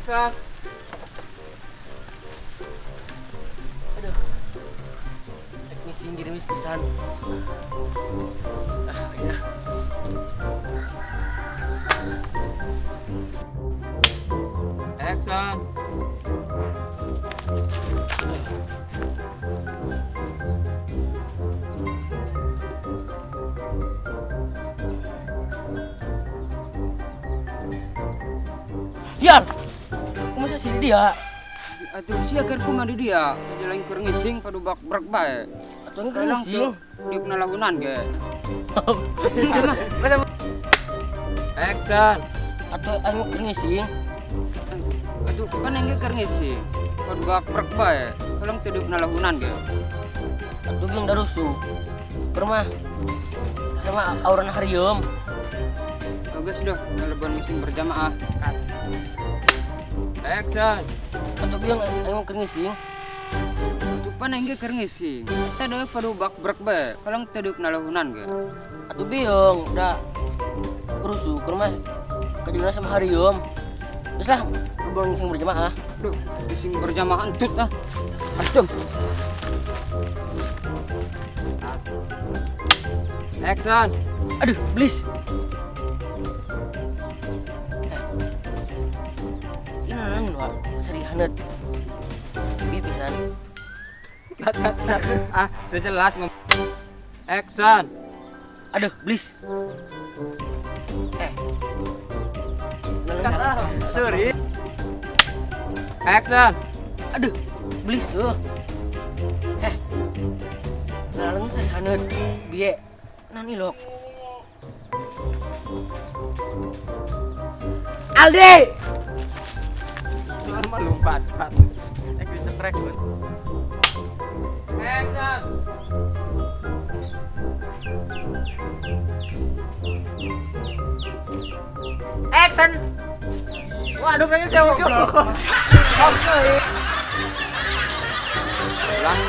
Action. Aduh. Teknisi gerimis pisan. Ah, ya. Action. Yan, aku masa sih dia. Atuh sia keur kumaha di dia? Jalan keur ngising padu bak brek bae. Atuh keur ngising diuk nalahunan ge. Action. Atuh anu keur ngising. Atuh kan engge keur ngising. Padu bak brek bae. Tolong teu diuk nalahunan ge. Atuh jeung darusuh. Keur mah sama auran harium. Bagus dah, lebaran ngising berjamaah. Action. Atuh biang aing keur ngising. Atuh pan aing ge keur ngising. Teh dewek padu bak brek bae, kalong teu diuk nalahunan ge. Atuh biung da rusuh keur mah kajuna sama harium. Terus lah lebaran ngising berjamaah. Duh, ngising berjamaah entut ah. Aduh. Action. Aduh, please. Seri hanet bi pisan. Ah, itu jelas ngomong. Action. Aduh, please. Sorry. Action. Aduh, please tuh. Naleng seri hanet biye nani lok. Aldi. Melompat. Bisa trek. Action. Action. Waduh, kayaknya saya ujung. Ulang.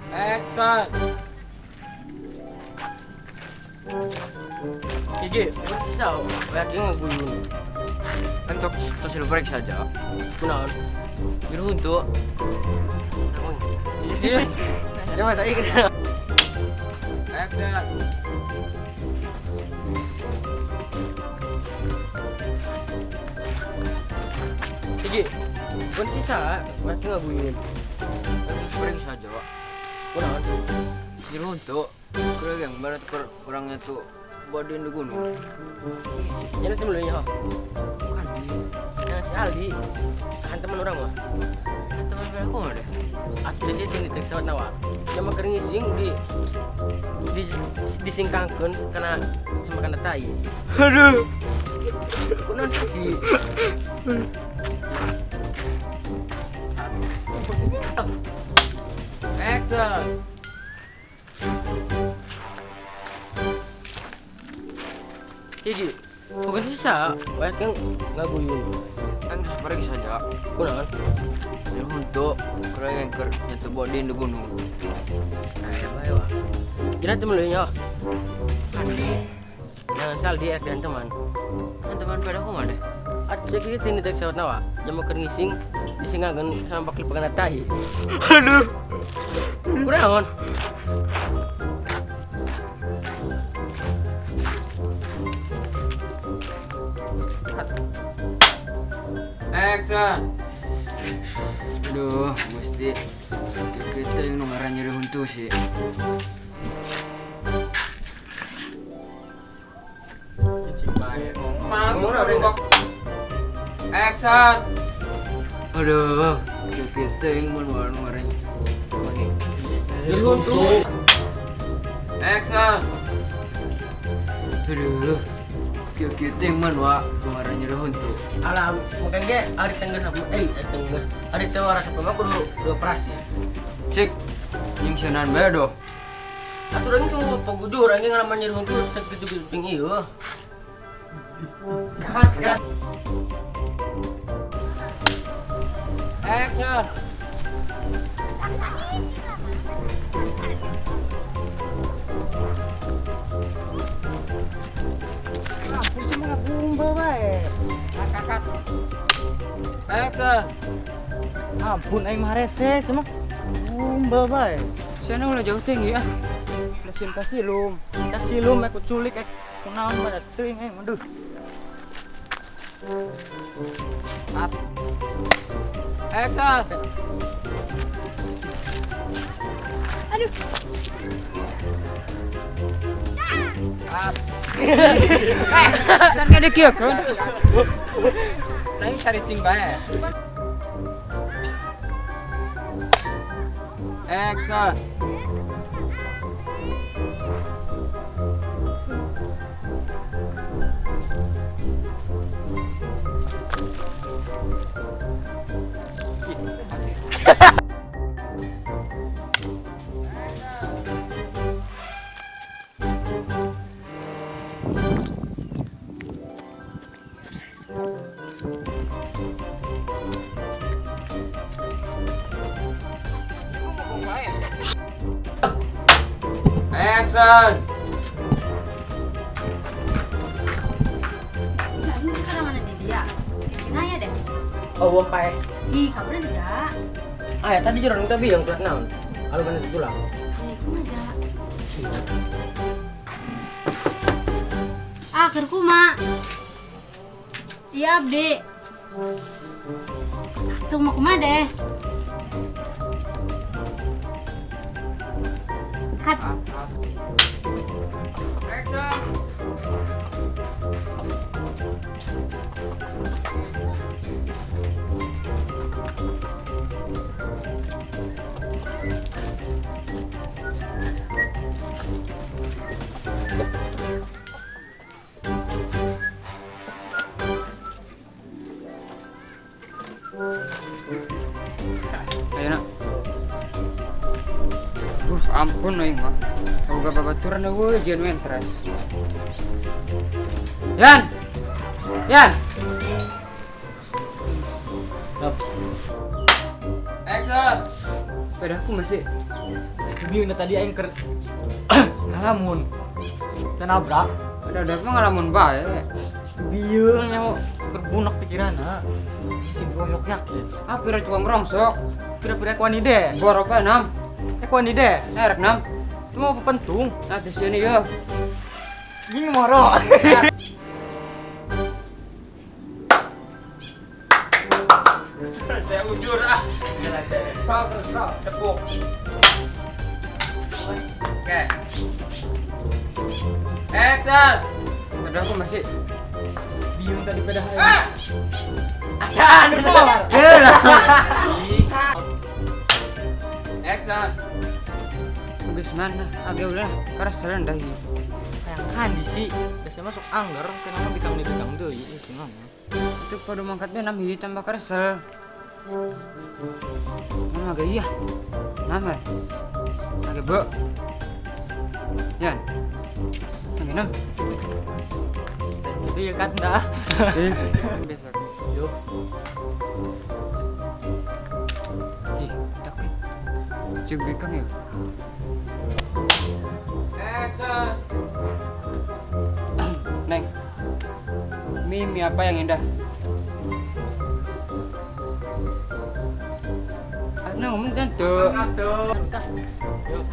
Action. Gigi, bisa, lagi ngeguyun. Untuk tosil break saja. Kunaon? Biru untuk. Iya. Coba tadi kena. Action. Gigi, pun sisa, berarti ngeguyun. Untuk break saja, Pak. Kunaon? Biru untuk. Kurang yang mana tuh orangnya tuh badan di gunung. Jangan temen lu ya. Bukan di. Yang si Aldi, kan teman orang mah. Kan teman aku mah deh. Atuh dia di teks sawat nawa. Jama keur ngising di disingkangkeun kana semakan tai. Aduh. Kunaon sih? Action. Gigi, bukan sisa, banyak yang ngaguyun. Kan pergi saja. Kunaon? Yang untuk kurang yang ker nyetu body di gunung. Ayo, ayo. Kira temen lu ya. Andi. Jangan sal di dan teman. Kan teman pada aku mah deh. Atuh kita tini tek sawat nawa. Jam keur ngising disingakeun sama bakal pegana tai. Aduh. Kunaon? Action. Aduh, Gusti. Kita yang nungaran nyeri huntu sih. Action. Aduh, kita yang nungaran nyeri huntu. Action. Aduh. Kita yang mana kemarin nyeri huntu. Alam, mungkin ge hari tenggeus apa? Tenggeus. Hari teu waras apa mah kudu dioperasi. Cik, yang senan bae doh. Atuh urang cuma pagujur anjing ngalaman nyeri huntu teu kitu-kitu ting ieu. Cut. Action. Polisi mah ngagumbel bae. Cut. Action. Ampun aing mah rese semua. Umbel bae. Sana ulah jauh tinggi ah. Lesin kasilum. Kasilum aku culik ek kunaon pada teuing aing aduh. Up. Action. Aduh. Up. Can kada kieu kan. Nang cari cing bae. Action. Action. Jadi sekarang mana nih dia? Kira ya deh. Oh, wong pae. Ih, kabar aja. Ah, ya tadi jurang kita bilang kelas naon. Kalau mana pulang. Ih, kumaha ja. Ah, keur kumaha? Iya, abdi. Tuh mau kumaha deh. Cut. Action. Ayo nak. Ampun aing mah. Boga babaturan eueuh jeung entres. Yan. Yan. Action. Pada aku masih Itu bingung tadi aing keur ngalamun. Teu nabrak. Ada mah ngalamun bae. Bieu nya berbunak pikiranna. Si boyok yakin. Ah pira cuma merongsok. Pira-pira kuani deh. Borok bae nam. Kuani deh. Erek nam. Itu mau pepentung. Nah di sini yo. Ini moro. Saya ujur ah. Sok sok tepuk. Oke. Action. Ada aku masih biung tadi pada hari. Acan. Action. Geus mana? Agak ulah karesel dah ieu. Kayak kandi sih, biasanya masuk anggar, kenapa bikang di bikang deui ieu gimana? Itu pada mangkatnya nam hiji tambah karesel. Nama agak iya. Nama. Agak be. Yan. Agak nam. Itu ya kan dah. Biasa. Yuk. Ih, takut. Cek bikang ya. Action. Neng. Mimi apa yang indah? Nah, ngomong tentu. Yuk.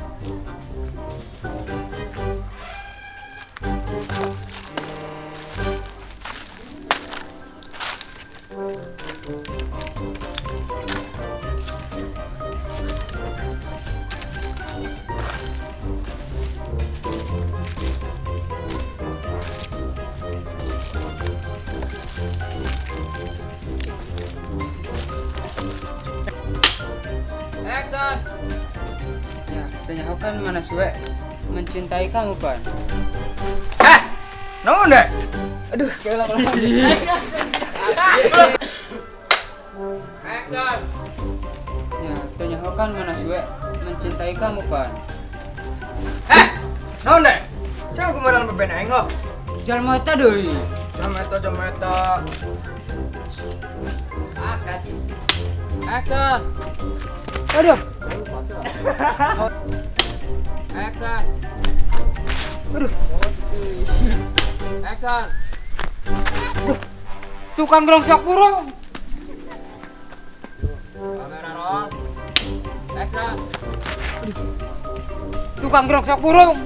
Action. Ya, tanya aku kan mana suwe mencintai kamu kan? Eh, naon deh? Aduh, kayak lama-lama. Action. Ya, tanya aku kan mana suwe mencintai kamu kan? Eh, naon deh? Saya kemarin beben aing loh. Jalma eta deui. Jalma eta, jalma eta. Action. Aduh. Action. Aduh. Action. Tukang gerongsok burung. Kamera roll. Action. Tukang gerongsok burung.